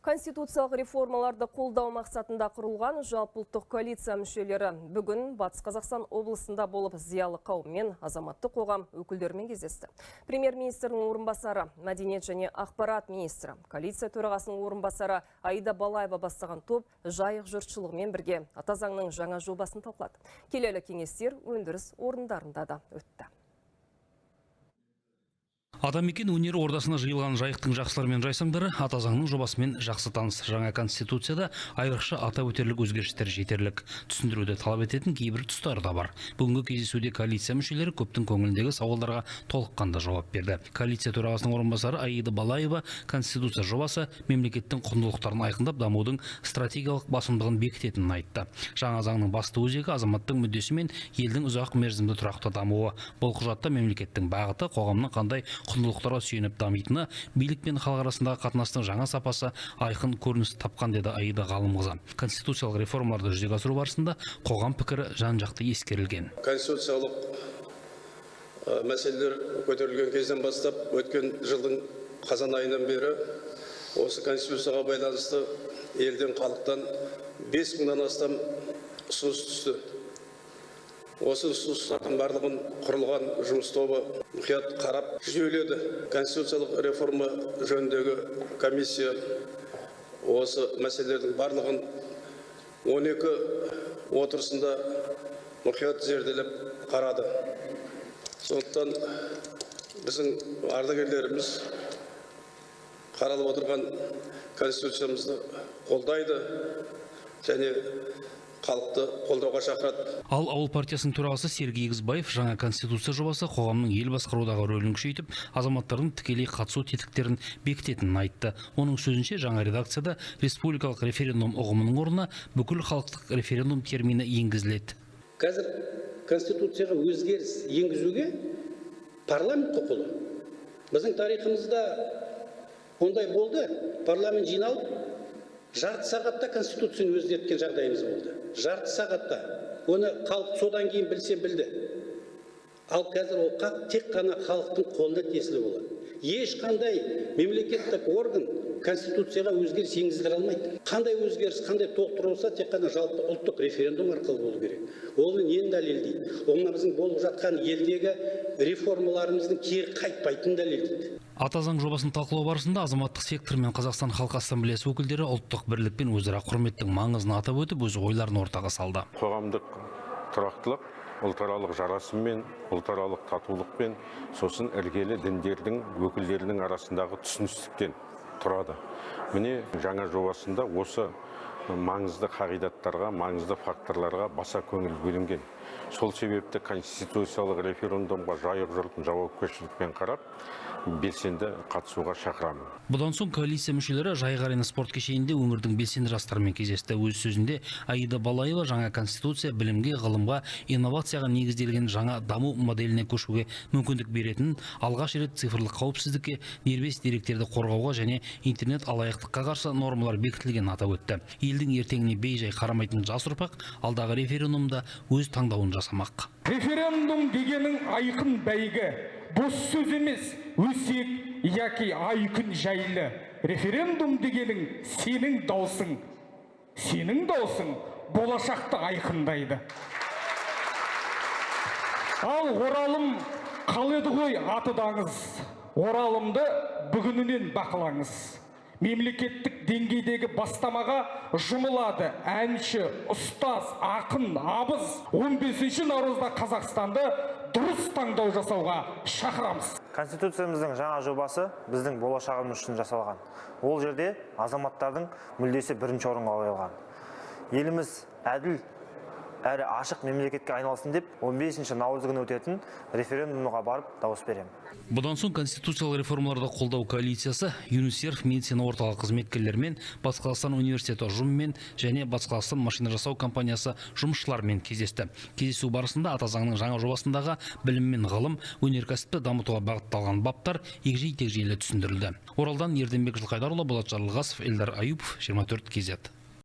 Конституциялық реформаларды қолдау мақсатында құрылған жалпыұлттық коалиция мүшелері бүгін Батыс Қазақстан облысында болып, зиялы қауым мен азаматтық қоғам өкілдерімен кездесті. Премьер-министрдің орынбасары, мәдениет және ақпарат министрі, коалиция төрағасының орынбасары Аида Балаева бастаған топ Жайық жұртшылығымен бірге Ата заңның жаңа жобасын талқылады. Келелі кеңестер өндіріс орындарында да өтті. Атамекен өнер ордасына жиылған Жайықтың жақсылары мен жайсаңдары Ата заңның жобасымен жақсы таныс. Жаңа конституцияда айрықша атап өтерлік өзгерістер жетерлік. Түсіндіруді талап ететін кейбір тұстары да бар. Бүгінгі кездесуде коалиция мүшелері көптің көңіліндегі сауалдарға толыққанды жауап берді. Коалиция төрағасының орынбасары Аида Балаева конституция жобасы мемлекеттің құндылықтарын айқындап, дамудың стратегиялық басымдығын бекітетінін айтты. Жаңа заңның басты өзегі – азаматтың мүддесі мен елдің ұзақ мерзімді тұрақты дамуы. Бұл құжатта мемлекеттің бағыты, қоғамның қандай құндылықтарға сүйеніп дамитыны, билік пен халық арасындағы қатынастың жаңа сапасы айқын көрініс тапқан, деді Аида Ғалымқызы. Конституциялық реформаларды жүзеге асыру барысында қоғам пікірі жан жақты ескерілген. Конституциялық мәселелер көтерілген кезден бастап, өткен жылдың қазан айынан бері осы конституцияға байланысты елден, халықтан 5000-нан астам ұсыныс түсті. Осы ұсыныстардың барлығын құрылған жұмыс тобы мұқият қарап, жүйеледі. Конституциялық реформа жөніндегі комиссия осы мәселелердің барлығын 12 отырысында мұқият зерделеп қарады. Сондықтан біздің ардагерлеріміз қаралып отырған конституциямызды қолдайды және халықты қолдауға шақырады. Ал Ауыл партиясының төрағасы Сергей Егізбаев жаңа конституция жобасы қоғамның ел басқарудағы рөлін күшейтіп, азаматтардың тікелей қатысу тетіктерін бекітетінін айтты. Оның сөзінше, жаңа редакцияда республикалық референдум ұғымының орнына бүкіл халықтық референдум термині енгізіледі. Қазір конституцияға өзгеріс енгізуге парламент құқылы. Біздің тарихымызда ондай болды: парламент жиналып, жарты сағатта конституцияны өзгерткен жағдайымыз болды. Жарты сағатта. Оны халық содан кейін білсе, білді. Ал қазір ол тек қана халықтың қолына тиесілі болады. Ешқандай мемлекеттік орган конституцияға өзгеріс енгіздіре алмайды. Қандай өзгеріс, қандай толықтыру болса, тек қана жалпы ұлттық референдум арқылы болу керек. Ол нені дәлелдейді? Ол мына біздің болып жатқан елдегі реформаларымыздың кері қайтпайтынын дәлелдейді. Ата заң жобасын талқылау барысында азаматтық сектор мен Қазақстан Халқы Ассамблеясы өкілдері ұлттық бірлік пен өзара құрметтің маңызын атап өтіп, өз ойларын ортаға салды. Қоғамдық тұрақтылық ұлтаралық жарасыммен, ұлтаралық татулықпен, сосын іргелі діндердің өкілдерінің арасындағы түсіністіктен тұрады. Міне, жаңа жобасында осы маңызды қағидаттарға, маңызды факторларға баса көңіл бөлінген. Сол себепті конституциялық референдумға Жайық жұртын жауапкершілікпен қарап, белсенді қатысуға шақырамын. Бұдан соң коалиция мүшелері Жайық Арена спорт кешенінде өңірдің белсенді жастарымен кездесті. Өз сөзінде Аида Балаева жаңа конституция білімге, ғылымға, инновацияға негізделген жаңа даму моделіне көшуге мүмкіндік беретінін, алғаш рет цифрлық қауіпсіздікке, дербес деректерді қорғауға және интернет алаяқтыққа қарсы нормалар бекітілгенін атап өтті. Елдің ертеңіне бей-жай қарамайтын жас ұрпақ алдағы референдумда өз таңдауын жасамақ. Референдум дегенің айқын бәйгі, бос сөз емес, өсек яки ай күн жайлы. Референдум дегенің сенің даусың, сенің даусың болашақты айқындайды. Ал Оралым қал еді ғой аты да аңыз, Оралымды бүгінінен бақылаңыз. Мемлекеттік деңгейдегі бастамаға жұмылады әнші, ұстаз, ақын, абыз. 15 наурызда Қазақстанды дұрыс таңдау жасауға шақырамыз. Конституциямыздың жаңа жобасы біздің болашағымыз үшін жасалған. Ол жерде азаматтардың мүддесі бірінші орынға қойылған. Еліміз әділ әрі ашық мемлекетке айналсын деп, 15 наурыз күні өтетін референдумға барып, дауыс беремін. Бұдан соң конституциялық реформаларды қолдау коалициясы ЮНИСЕРВ медицина орталығы қызметкерлерімен, Батыс Қазақстан университеті ұжымымен және Батыс Қазақстан машина жасау компаниясы жұмысшыларымен кездесті. Кездесу барысында Ата заңның жаңа жобасындағы білім мен ғылым, өнеркәсіпті дамытуға бағытталған баптар егжей тегжейлі түсіндірілді. Оралдан Ерденбек Жылқайдарұлы, Болат Жарылғасов, Эльдар Аюпов, 24 KZ.